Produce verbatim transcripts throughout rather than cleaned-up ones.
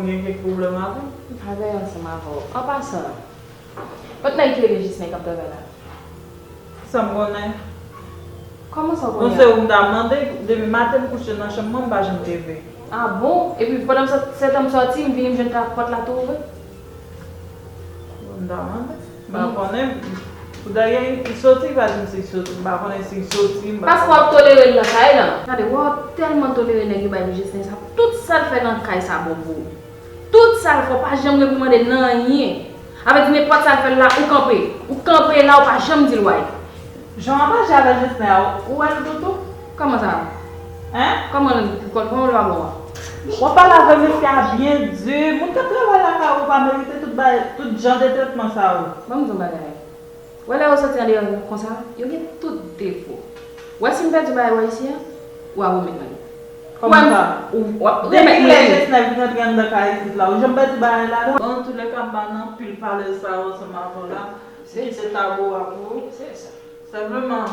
Gen kèk pwoblèm avè m. M pa gade ansanm avè w. An pasan, kot nèg ki rele Jislèn k ap travay la? Sa m konnen. Kòman sa w konnen? Bon, se ou m ta mande, depi maten m kouche nan chanm mwen, m pa janm leve. Ah bon? Epi pandan m sot, sètan m sòti, m vini m jwenn ta pòt la tou ouvè? Bon, m ta mande. M pa konnen. Poutèt li soti, li pa di m si l soti. M pa konnen si l soti, m pa konnen. Paske w ap tolere l nan kay lan. Gade, w tèlman tolere nèg yo bay pou Jislèn sa. Tout sa l fè nan kay sa bon pou ou. Tout sa l fè, w pa janm reprimande l nan anyen. Avèdi nenpòt sa l fè l la, ou kanpe. Ou kanpe la, ou pa janm di l way. Jan w ap aji avèk Jislèn a, ou wè l doudou? Kòman sa? Hein? Kòman l, kòman l pa bon an? W ap pale avè mesye a byen di, moun k ap travay lakay ou pa merite tout bagay, tout jan de tretman sa yo. Ban m di w yon bagay. W wè lè yo soti andeyò konsa, yo gen tout defo. W wè si m pèdi bagay w wè isi a, w a remèt mwen li. Kòman sa? W ap remèt mwen li. Depi lè Jesnè vin antre anndan kay isit la, ou janm pèdi bagay ladan? Bon, antoulèka, m pa nan anpil pale sa yo ansanm avè w la. M kite tabou a pou ou. Se sa. Senpleman,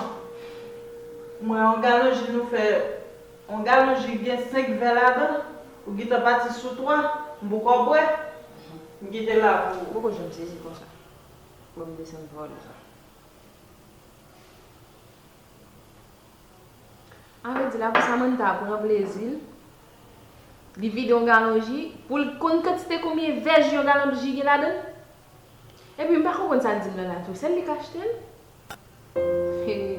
m wè yon galon ji nou fè, yon galon ji gen senk vè ladan, ou gentan pati sou twa, m poko bwè, m kite la pou ou. Ou poko janm sezi konsa. Bon, m desann pawòl ou sa. An vle di la pou Samantha pran plezi l, li vide yon galon ji, pou l konn kantite konbyen vè ji yon galon ji gen ladan l? Epi m pa konprann sa l di m nan la tou, sèl li k achte l? Hey.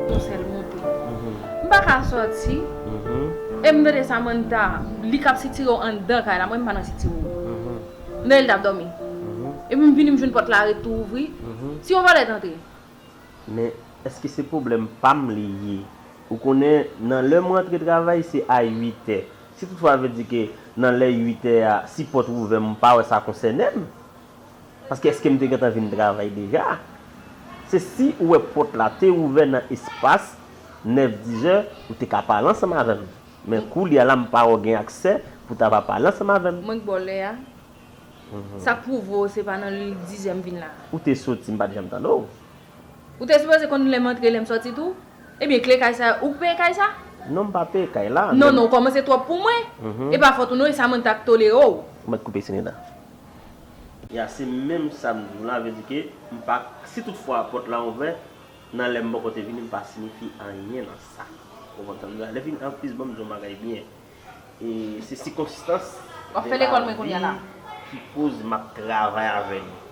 Yon sèl moute. M pa ka sòti. E m tande Samantha, li k ap sitire w anndan kay la, mwen m pa nan sitire w. M tande l t ap dòmi. Epi m vini m jwenn pòt la ret tou ouvri. Si yon vòlè t antre. Men, èske se pwoblèm pa m li ye? Ou konnen, nan lè m rantre travay, se a uit è. Si toutfwa vle di ke nan lè uit è a, si pòt ouvè, m pa wè sa konsène m. Paske èske m te gentan vin travay deja? Se si ou wè pòt la te ouvè nan espas nèf dizè, ou te ka pale ansanm avè m. Men koulye a la, m pa wè w gen aksè pou w ta va pale ansanm avè m. Mwen k ba w lè a. Sa k pwouve w se pa nan dizè m vin la a? Ou te soti, m pa t janm tande w. Ou te sipoze konn lè m antre, lè m sòti tou? Ebyen, kle kay sa, ou k peye kay sa? Non, m pa peye kay la. Non, non, ou kòmanse twòp pou mwen. E pa fòt ou non, e Samantha k tolere w. Ou mèt koupe Seneda. Ya, se menm sa m di w la, vle di ke m pa, si toutfwa pòt la ouvè, nan lè m poko te vini, m pa siyifi anyen nan sa. Ou konprann sa m di w la? Lè fini, anplis, ban m di w yon bagay byen. E se sikonstans de lavi ki koz m ap travay avè nou.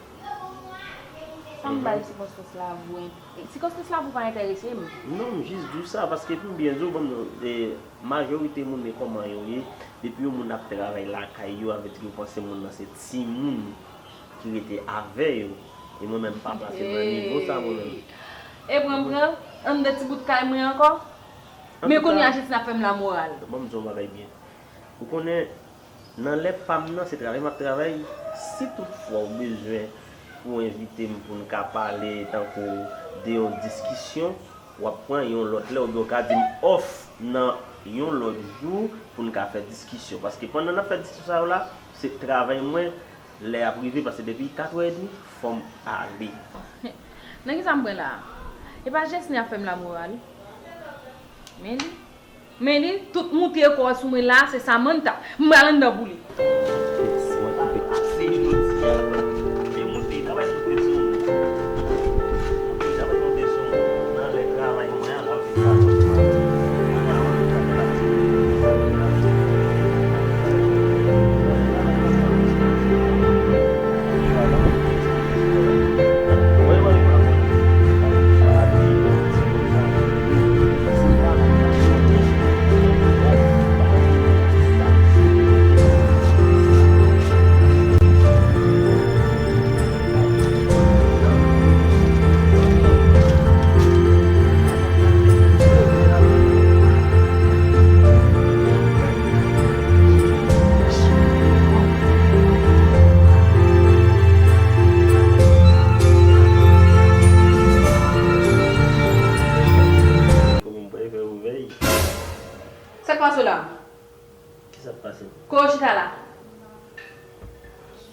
Sa m bay sikonstans lavi w, sikonstans lavi w pa enterese m. Non, m jis di w sa, paske pou m byen di w, ban m di w, e, majorite moun, men kòman yo ye, depi yon moun ap travay lakay yo, avèdi yo panse moun nan se timoun ki rete avè yo. E mwen menm, m pa plase nan nivo sa, mwen menm. E pran, pran, anndan ti bout kay mwen ankò? Men kounye a Jistin ap fè m lamoral. Ban m di w yon bagay byen. Ou konnen, nan lè pa m nan, se travay m ap travay. Si toutfwa w bezwen pou w envite m pou n ka pale tankou de yon diskisyon, w ap pran yon lòt lè, oubyen w ka di m off nan yon lòt jou pou n ka fè diskisyon. Paske pandan n ap fè diskisyon sa yo la, se travay mwen, lè ap rive, paske depi katrè edmi, fò m ale. Nan kisa m pran la a? E pa Jesni ap fè m lamoral wi. Men li, men li, tout moute kò sou mwen la a, se Samantha. M pral anndan pou li. Ase jodi a. Li moute, travay sou tèt sou mwen. Moute, travay sou tèt sou mwen. Nan lè travay mwen an, l ap vin travay. Sa k pase w la? Kisa k pase m? Kote w chita la?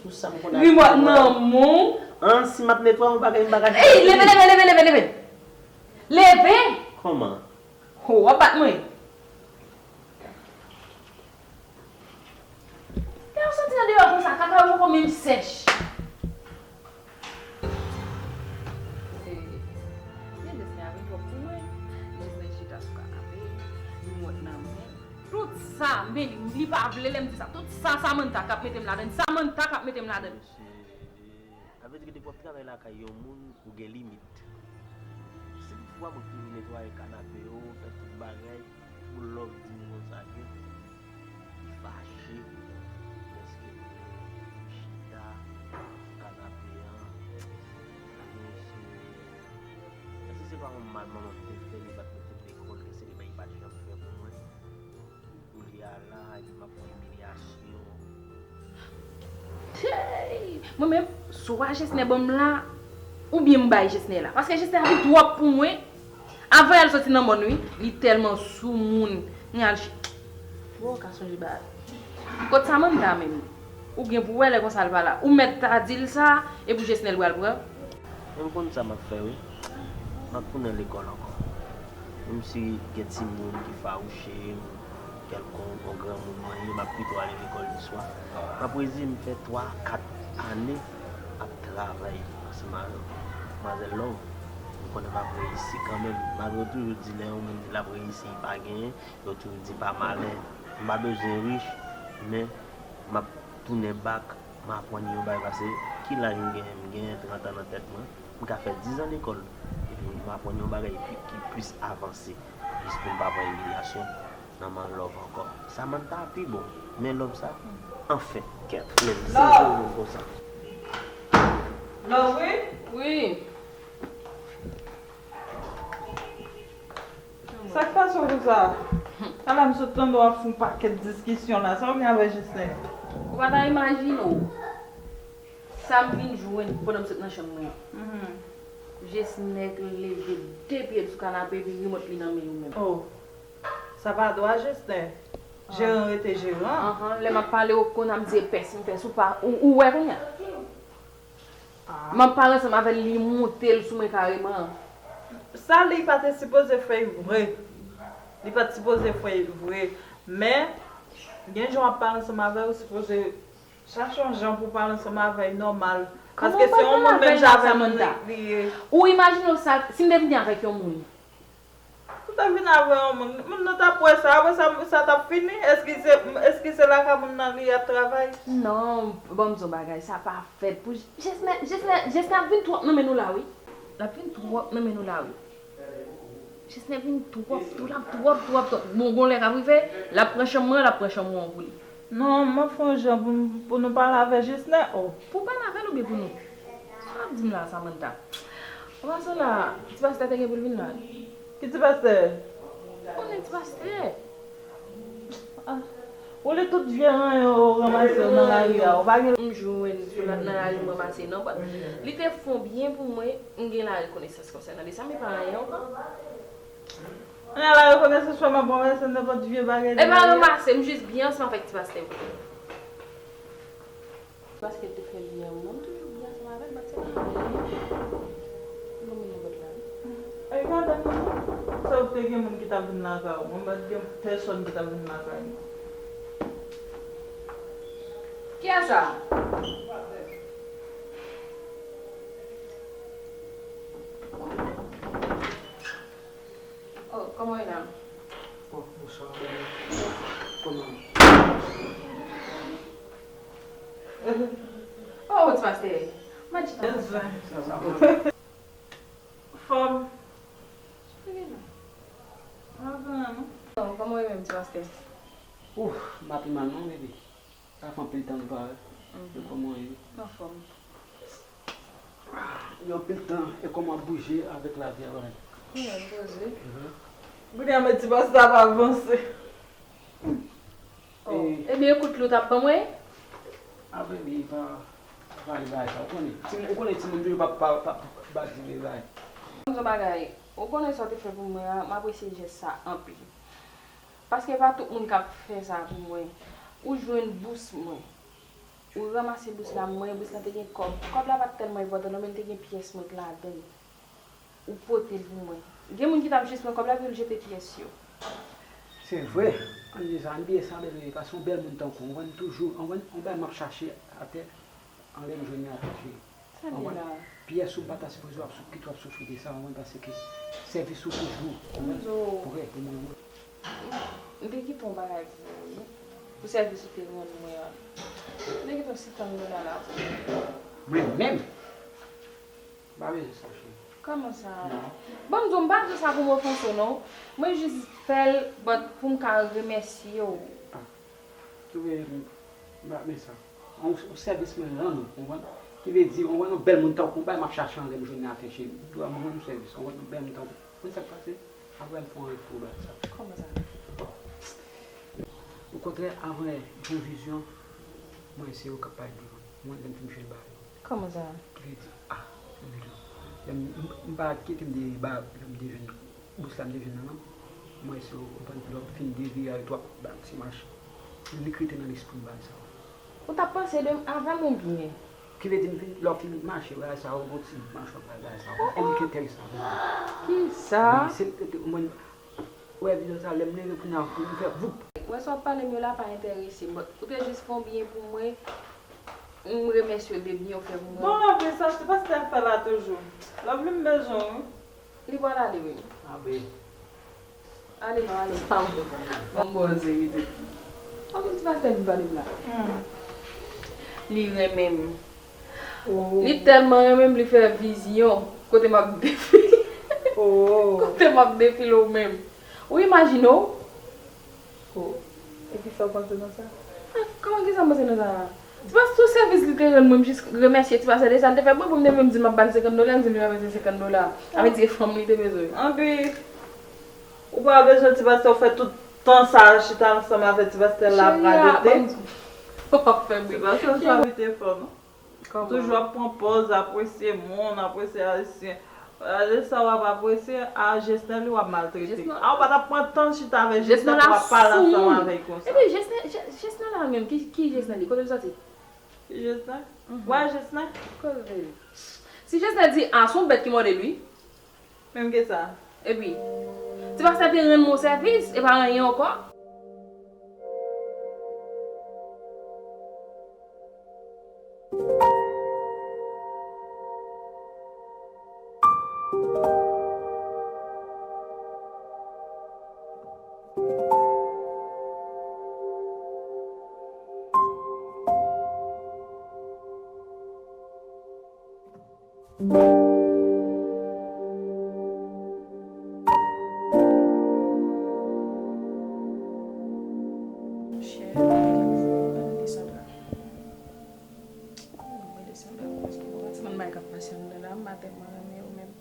Pou sa m konn ap rimòt nan men w. An, si m ap netwaye yon bagay, m pa ka chita. Ey, leve, leve, leve, leve, leve. Leve. Kòman? Ho, w ap bat mwen. Lè w soti nan deyò konsa, kaka yo poko menm sèch. Se, se Jisne a vin twòp pou mwen. Jisne chita sou kanape, rimòt nan men l. Tout sa, men li, li pa vle lè m di sa. Tout sa, Samantha k ap mete m ladann. Samantha k ap mete m ladann. Mesye, sa vle di ke depi w ap travay lakay yon moun, ou gen limit. Si toutfwa mwen ki vin netwaye kanape yo, fè tout bagay, pou love di m konsa ke li fache, dèske m chita sou kanape an, mesye, èske se pa yon mal manman m te fè, li pa t mete m lekòl, ke se li menm li pa t janm fè pou mwen? Koulye a la, epi m ap pran imilyasyon. Hey! Mwen menm, swa Jesnè ban m la, oubyen m bay Jesnè la. Paske Jesnè a vin twòp pou mwen. Avan y al soti nan mòn, wi, li tèlman soumoun. Li al ch-, bon, w ka sonje bagay. Kot Samantha menm? Ou gen pou wè lè konsa l pa la. Ou mèt ta di l sa, epi Jesnè l pral pran. Men m konn sa m ap fè, wi. M ap tounen lekòl ankò. Menm si gen timoun ki fawouche m, kèlkonk, yon granmoun mwen ye, m ap pito ale lekòl di swa. M ap rezi m fè twa, kat ane ap travay ansanm avè w. Manzèl Love, m konnen m ap reyisi kanmenm. Malgre yo toujou di lè yon moun di l ap reyisi, li pa genyen, yo toujou di pa malè. M pa bezwen rich, men m ap tounen bak, m aprann yon bagay, paske ki laj m genyen? M genyen trant an nan tèt mwen. M ka fè diz an lekòl, epi m aprann yon bagay ki, ki plis avanse, jis pou m pa pran imilyasyon nan men Love ankò. Samantha pi bon, men Love sa, anfen, kèt, men m sezi yon moun konsa. Love, wi? Wi. Sa k pase w konsa? Ala m sot tande w ap fè yon pakèt diskisyon la. Sa w gen avè Jesnè? Ou pa ta imajine w sa m vin jwenn pandan m sot nan chanm mwen an. Mhm. Jesnè leve de pye l sou kanape epi rimòt li nan men yo menm. Oh. Sa pa dwa Jesnè. Ah. Jeran rete jeran. Ahan, lè m ap pale w konn ap di e pès m fè sou pa ou, ou wè kounye a. Ah. M ap pale ansanm avè l, li moute l sou mwen kareman. Sa li pa te sipoze fè vre. Li pa t sipoze fè vre. Men, gen jan w ap pale ansanm avè l, ou sipoze chache yon jan pou w pale ansanm avè l nòmal. Paske se yon moun menm jan avè m li ye. Ou imajine w sa, si m te vini avèk yon moun. Ou ta vin avè yon moun, moun nan t ap wè sa, apre sa, sa t ap fini? Èske se, èske se lakay moun nan li ap travay? Non, ban m di w bagay, sa pa fèt pou Jesnè, Jesnè, Jesnè ap vin twòp nan men nou la, wi. L ap vin twòp nan men nou la, wi. Jesnè vin twòp, twòp, twòp, twòp, twòp. Bon, gon lè k ap rive, l ap pran chanm mwen, l ap pran chanm ou an pou li. Non, m ap fè yon jan pou, pou nou pale avè Jesnè, oh. Pou pale avè l oubyen pou nou? Sa w ap di m la, Samantha? Ou pa sou la, ti pastè te gen pou l vin la. Ki ti pastè? Ou konnen ti pastè? Ah. Ou li tout vye ranyon yo ranmase yo nan lari a, ou pa gen. M jwenn sou la, nan lari m ranmase non, but li te fè yon byen pou mwen, m gen la rekonesans konsènan de sa, men pa anyen ankò. Anyen la rekonesans fè m ap ranmase nenpòt vye bagay nan lari a. E pa ranmase, m jis byen ansanm avèk ti pastè. Paske l te fè byen, mwen m toujou byen ansanm avè l, but se pa anyen. Bon, mwen nan bòt la, wi. Ey, madanm, sa ou te gen moun ki t ap vin lakay ou? Mwen pa t gen pèsòn ki t ap vin lakay mwen. Kiyès sa? Oh, kòman w ye la? Oh, bonswa, madam. Kòman w ye? Oh, ti pastè. Mwen chita. Fòm. Chita gen la. Pa gen non. Non, kòman w ye menm, ti pastè? Ouf, m pa pi mal non, bebe. Sa fè anpil tan nou pa wè. Mhm. E kòman w ye? Anfòm. Gen anpil tan, e kòman w ap bouje avèk lavi a, parenn? Wi, m poze. Mhm. Kounye a, men ti pastè ap avanse. Oh, e, ebyen, kout li w t ap ban mwen? Apre li pa, pa pale bagay sa. Ou konnen, timoun, ou konnen timoun toujou pa, pa, pa, pa di vye bagay. Yon bagay, ou konnen sa w te fè pou mwen an, m apresye jès sa anpil. Paske pa tout moun k ap fè sa pou mwen. Ou jwenn bous mwen. Ou ranmase bous la, mwen, bous la te gen kòb. Kòb la pa t tèlman enpòtan non, men l te gen pyès mwen k ladan l. Ou pote l pou mwen. Gen moun ki t ap jis pran kòb la epi yo jete pyès yo. Se vre. Ann di sa, ann bliye sa, bèl, paske yon bèl moun tankou w, ou konprann, toujou, ou konprann, yon bagay m ap chache atè, anlè m jwenn li atè, cheri. Sa l ye la? Pyès ou pa ta sipoze w ap sou, kite w ap soufri de sa, ou konprann, paske sèvis ou toujou, ou konprann, prè pou mwen, wi. M te kite yon bagay pou ou, wi. Pou sèvis ou te rann mwen an. M te kite yon senkann dola la pou ou. Mwen menm? M pa bezwen sa, cheri. Kòman sa? Non. Bon, m di w, m pa di w sa pou m ofanse w, non. Mwen jis fè l, but pou m ka remèsye w. Ah. Ou vle m pa men sa. Yon, yon sèvis mwen rann ou, konprann? Ki vle di, yon, yon bèl moun tankou w, bay m ap chache anlè m jwenn li atè, cheri. M dwe rann ou sèvis, yon bèl moun tankou w. Konn sa k pase? Apre m fè yon refou bay sa. Kòman sa? Okontrè, avan yè, m fè yon vizyon, mwen se yo k ap parèt devan m. Mwen, lè m fin jwe l ba yo. Kòman sa? Ki vle di, ah, m di, lè m, m, m pa kite m te ba, lè m te jwenn bous la, m te jwenn nan men m. Mwen se yo, m pran lòt fin devire al twòp, ba m ti mache. Li rete nan lespri m bagay sa yo. Ou t ap panse de m avè m oubyen? Ki vle di m fin, lè w fin mache bagay sa yo, gon ti machwa bagay sa yo. Oh, oh. E li ki enterese avè m. Kisa? Wi, se, mwen, ou wè vizyon sa, lè m leve kounye a, pou m fè voup. Ou wè sa w ap pale m yo la pa enterese, but ou te jis fè yon byen pou mwen, m remèsye w de byen w fè pou mwen. Bon, anpil sa, se pa sa w fè la toujou. Lovely, m bezwen w, wi. Li pral ale, wi. Anpil. Ale non, ale. Sa w fè? Bon, bon, se vite. Anpil ti pastè vin pale m la. Hmm. Li renmen m. Oh. Li tèlman renmen m, li fè vizyon kote m ap defile. Oh. Kote m ap defile w menm. Ou imajine w? Oh. E kisa w panse nan sa? Ah, kòman kisa m panse nan sa? Se pa sou sèvis li te rann mwen, m jis remèsye ti pastè de sa l te fè pou mwen, pou m te menm di m ap ba l senkann dola, m di m pa bezwen senkann dola. Sa vle di se fanm li te bezwen. Anpi, ou pa bezwen ti pastè, ou fè tout tan sa a chita ansanm avèk ti pastè la ap radote. Cheri a, ban m di w, w ap fè bri. Ti pastè sa vite fò, non? Kòman? Toujou ap pran pòz, apresye moun, apresye Ayisyen. Gade sa w ap apresye, a Jesnè li w ap maltrete. Jesnè. A, ou pa t ap pran tan chita avè Jesnè pou w ap pale ansanm avè l konsa. Epi Jesnè, Je-, Jesnè la menm, ki, ki Jesnè li? Kote l sòti? Ki Jesnè? Mhm. Wè Jesnè? Kote l? Si Jesnè di, a, se yon bèt ki mòde l, wi. Menm ke sa. Epi, ti pastè te rann mwen yon sèvis, e pa anyen ankò. Chè, mwen desann la. Mwen desann la, paske mwen pa tèlman bay k ap pase anndan la, m pa tèlman renmen yo menm.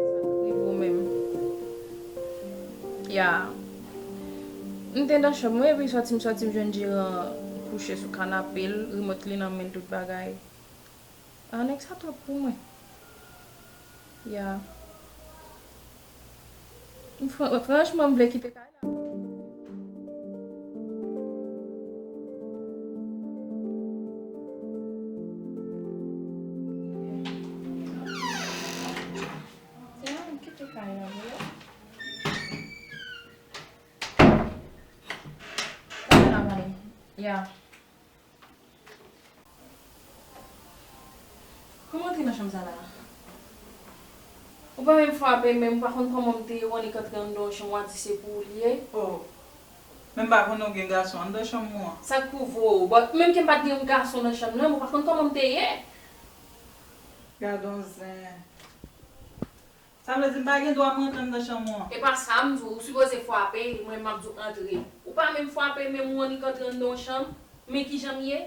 Sa rive w menm. Ya. M te nan chanm mwen, epi sòti m sòti m jwenn Jeran kouche sou kanape l, remòt li nan men l, tout bagay. A, nèg sa twòp pou mwen. Ya. Fran-, franchman, m vle kite kay la. Se mwen ki te kay la, vre. Sa fè la, pale. Ya. Kòman antre nan chanm sa la? Ou pa menm frape menm, ou pa konn kòman m te ye, ou annik antre anndan yon chanm, w a di se pou ou li ye? Oh. Men m pa konnen w gen gason anndan chanm ou an. Sa k pwouve w? Bon, menm ke m pa t gen yon gason nan chanm nan, men ou pa konn kòman m te ye? Gad on zen. Sa vle di m pa gen dwa m rantre anndan chanm ou an? E pa sa m di w, ou sipoze frape, mwen m ap di w antre. Ou Pa menm frape, menm ou annik antre anndan yon chanm. Men kijan m ye?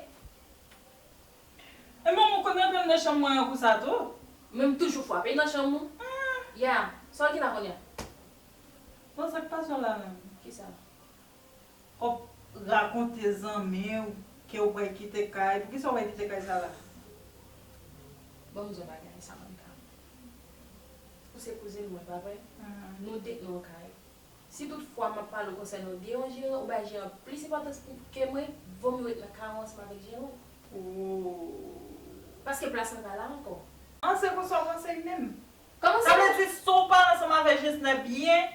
E manman, ou konn rantre anndan chanm mwen an konsa tou? Men m toujou frape nan chanm ou. Ya, sa w gen la kounye a? Bon, sa k pase w la menm? Kisa? W ap rakonte zanmi w ke w pral kite kay. Poukisa w pral kite kay sa la? Ban m di w bagay, Samantha. Ou se kouzin mwen, pa vre? Nou de k nan yon kay. Si tout fwa m ap pale w konsa, nou deranje w, ou bay jeran plis enpòtans ke mwen, vo mye w ret nan kay ou ansanm avèk jeran. Paske plas mwen pa la ankò. An, se konsa w panse menm? Kòman Sa sa? vle di, si w pale ansanm avèk Jesnè byen,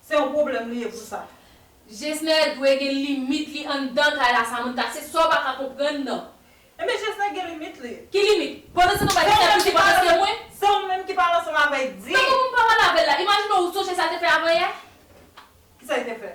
se yon pwoblèm li ye pou sa. Jesnè dwe gen limit li anndan kay la, Samantha. Se sa w pa ka konprann nan. Enben, Jesnè gen limit li. Ki limit? Pandan se tan, ou bay Jesnè plis enpòtans ke mwen? Se ou menm ki pale ansanm avèk di. Kòman pou m pa pale avè l la? Imajine w sonje sa l te fè avanyè? Kisa l te fè?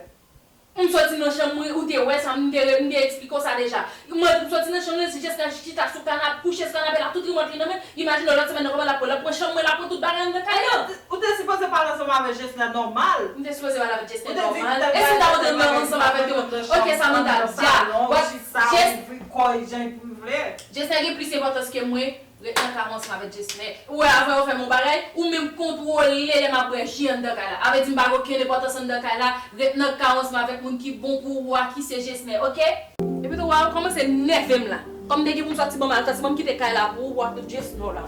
M soti nan chanm mwen, ou te wè sa, m te, m te eksplike w sa deja. M soti nan chanm mwen, si Jesnè chita sou kanapè, kouche sou kanapè la, tout rimòt li nan men l. Imajine w lòt semèn nan kòman l ap pran, l ap pran chanm mwen, l ap pran tout bagay anndan kay la. Ou te sipoze pale ansanm avèk Jesnè nòmal. M te sipoze pale avèk Jesnè nòmal. E si m ta antre nan ansanm avèk yo? Ok, Samantha, dya, chita, ouvri kò l jan pou l vle. Jesnè gen plis enpòtans ke mwen. Ret nan kay ou ansanm avèk Jesnè. Ou wè, avan yo fè m yon bagay, ou menm kontwole lè m ap bwè ji anndan kay la. Avè di m pa gen okenn enpòtans anndan kay la, ret nan kay ou ansanm avèk moun ki bon pou ou a, ki se Jesnè, ok? Epi tou, w a kòmanse nève m la. Kòm m te gen pou m sòti, ban m al, se ban m kite kay la pou ou, w ap Jesnè w la.